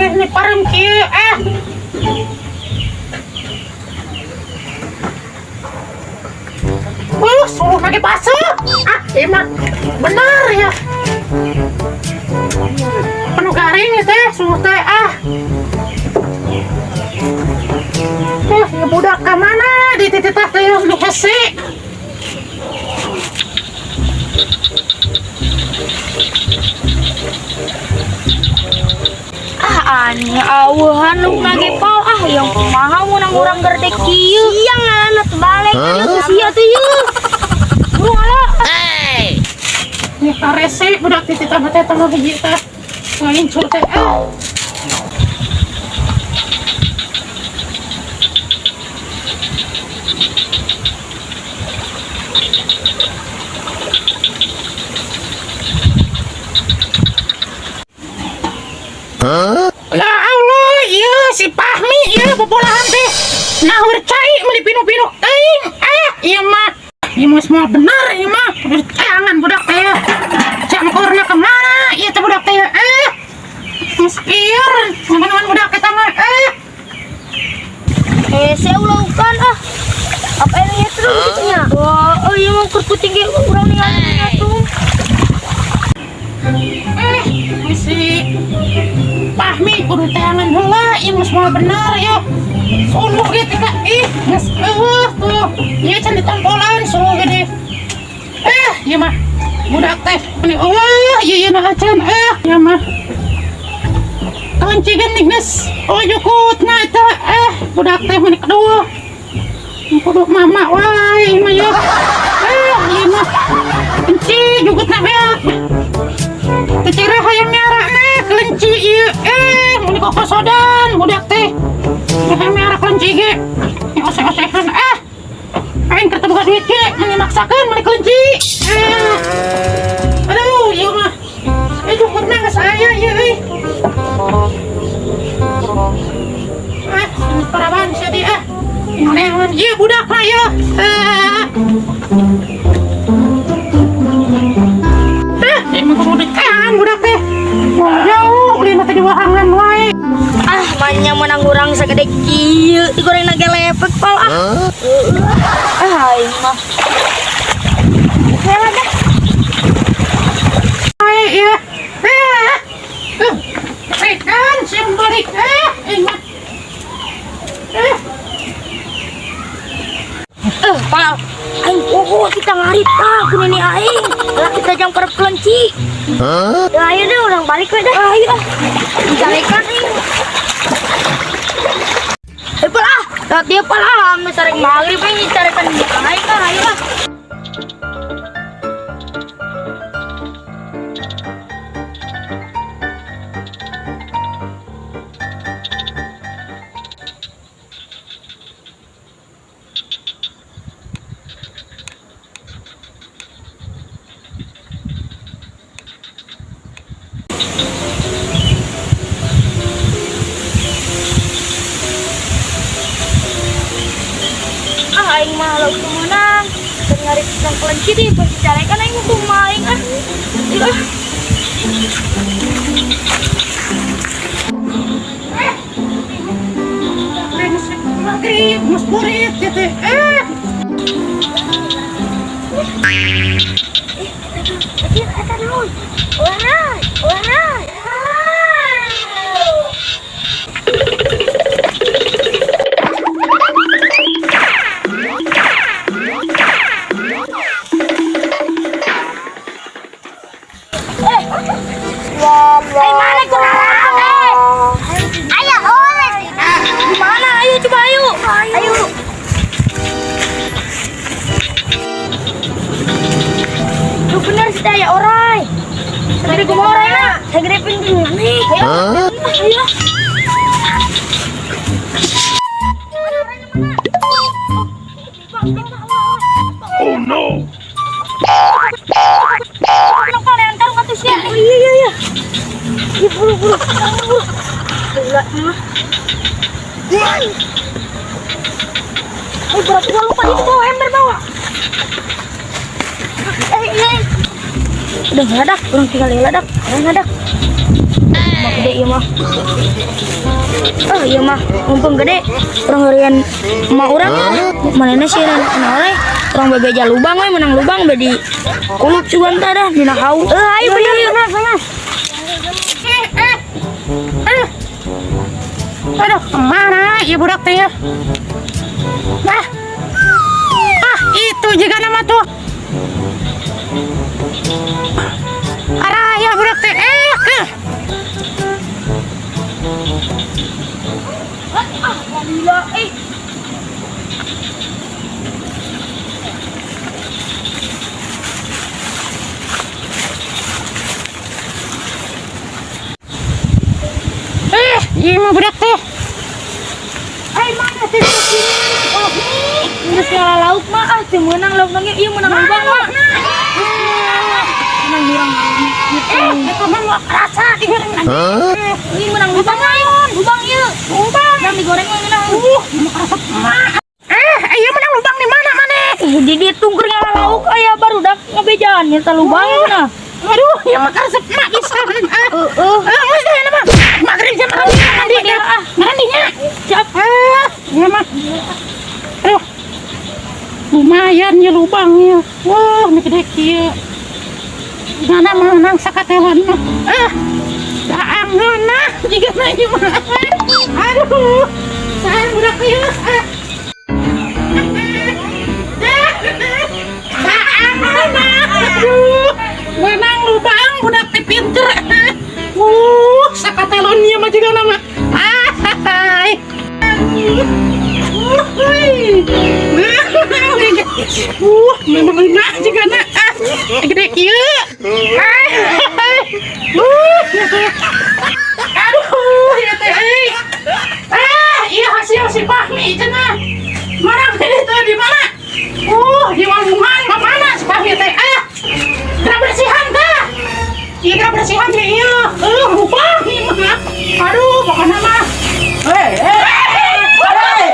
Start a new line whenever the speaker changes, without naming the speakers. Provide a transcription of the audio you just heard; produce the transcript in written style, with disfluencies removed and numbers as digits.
teh nih parem kieu ah. Suruh lagi basah. Ah, emang benar ya. Penuh garing ya teh, suruh teh ah. Ya budak ka mana di titah teh nu hese.
Ah, aneh awuhan lu lagi pal ah yang kumaha mun urang gerde kieu.
Siang ngalana balik.
Ayo sia tuh yeuh. Burung ala.
Nih karese budak titah teh teh hiji teh. Ngaincu teh ah. Ya Allah, iya si Fahmi, iya bobolahan teh. Nahur cai meuli pinu-pinu teuing. Ah, iya mah. Iya mah semua benar iya mah. Tangan budak teh. Cangkorna kemana? Iya teh budak teh. Ah. Geus ieu, ngaman budak eta mah. Ah.
Hese ulah ah. Apa ini ya terus gitu nya?
Wah, oh iya mah keur puting ge urang ningali tuh.
Si Fahmi kudu tangan heula, ieu mah semua benar yuk. Suluh ge teh ka ih, geus eueuh tuh. Ieu can ditampolan suluh gede. Ieu mah budak teh ini eueuh, ieu ieu na acan ieu mah. Kelenci geuning geus. Oh jukutna eta budak teh meni kedua. Kudu mama wae ieu mah yeuh. Ieu mah kelenci jukutna beak. Kecira hayang miara nah kelenci ieu mun kokosodan budak teh. Hayang miara kelenci ge. Oseh-osehan ah. Aing keur teu boga duit ge meni maksakeun meuli kelenci. Aduh ieu mah. Jukutna geus aya ieu euy. Ah, paraban sia di ah. Neangan ieu budak mah ieu. Emang kudu diteangan budak teh. Wah, jauh ulin teh diwahangan wae.
Ah, manya menang urang sagede kieu digoreng na gelepek pal ah.
Ah, aing mah.
Heula dah.
Wae ieu. Kan sim balik aing mah.
Pal. Aing poho kita ngarit ah ku nini aing. Lah kita jang parep kelenci. Hah? Ya ayo deh urang balik we dah. Ayo ah. Dicalekan aing. Pal ah, lah dia pal ah, ame sareng magrib aing dicarekan aing ah, ayo ah. Ah, aing mah lauk meunang. Keur ngarit tentang kelenci di pas dicarekan aing kumaha aing ah. Ieu ah.
Maghrib, geus burit ieu teh.
Eta naon? Orai, orai. Mana kurang? Ayo, oleh.
Gimana? Ayo coba ayo.
Ayo. Lu bener sih ya orai.
Segede kumaha orai na?
Segede pintu nih.
Ayo. Ayo.
Oh no!
Kenapa lempar ka tuh sia?
Oh iya iya iya. Iya buru buru. Buru. Gila mah.
Berapa gua lupa itu bawa ember bawa.
Iya. Udah ngeladak, urang tinggal ngeladak, urang ngadak. Mah gede ieu mah. Oh iya mah, mumpung gede, urang heurean emak urang ya. Manehna sih naon we? Urang bebeja lubang we, menang lubang be di kulup sugan tah dah dina hau.
Eh, ayo bener bener sana.
Eh, eh. Aduh. Aduh, kemana ya budak teh ya? Nah. Ah, itu juga nama tuh. Araya budak teh. Eh, ke.
Ah, gila eh.
Eh, ieu mah budak teh. Ai mana teh budak ini? Oh,
Geus ngala lauk mah ah teu meunang lauk ge ieu meunang lubang mah. Menang jurang.
Eh, itu mah mau rasa digoreng.
Huh?
Ieu meunang lubang mah ieu. Lubang ieu.
Lubang.
Urang digoreng mah ngeunah.
Mau rasa mah. Eh, ieu menang lubang di mana maneh?
Eh, di ditu keur ngala lauk aya barudak ngabejaan nyata lubang nah.
Aduh, ya mah karesep mak pisan. Ah.
Heeh.
Ah, geus deh mah. Maghrib jam mandi mandi
Ah.
Mandinya.
Siap.
Ah, ya mah. Aduh. Lumayan ya lubangnya. Wah, ini gede kieu. Mana menang sakatelan mah. Ah. Daang ngeunah jiga na ieu mah. Aduh. Sayang budak ieu. Ah. Daang ngeunah. Aduh. Menang lubang budak teh pinter. Sakatelon ieu mah jiga nama. Ah, hai. Memang enak juga nak. Ah, gede kieu. Ah, aduh, ya teh. Euy. Ah, iya hasil si Fahmi cenah. Mana itu di mana? Di walungan ka mana si Fahmi teh? Ah, geura bersihan tah. Iya, geura bersihan ya iya. Lubang ieu mah. Aduh, pokoknya mah.
Hei, hei, hei, hei, hei.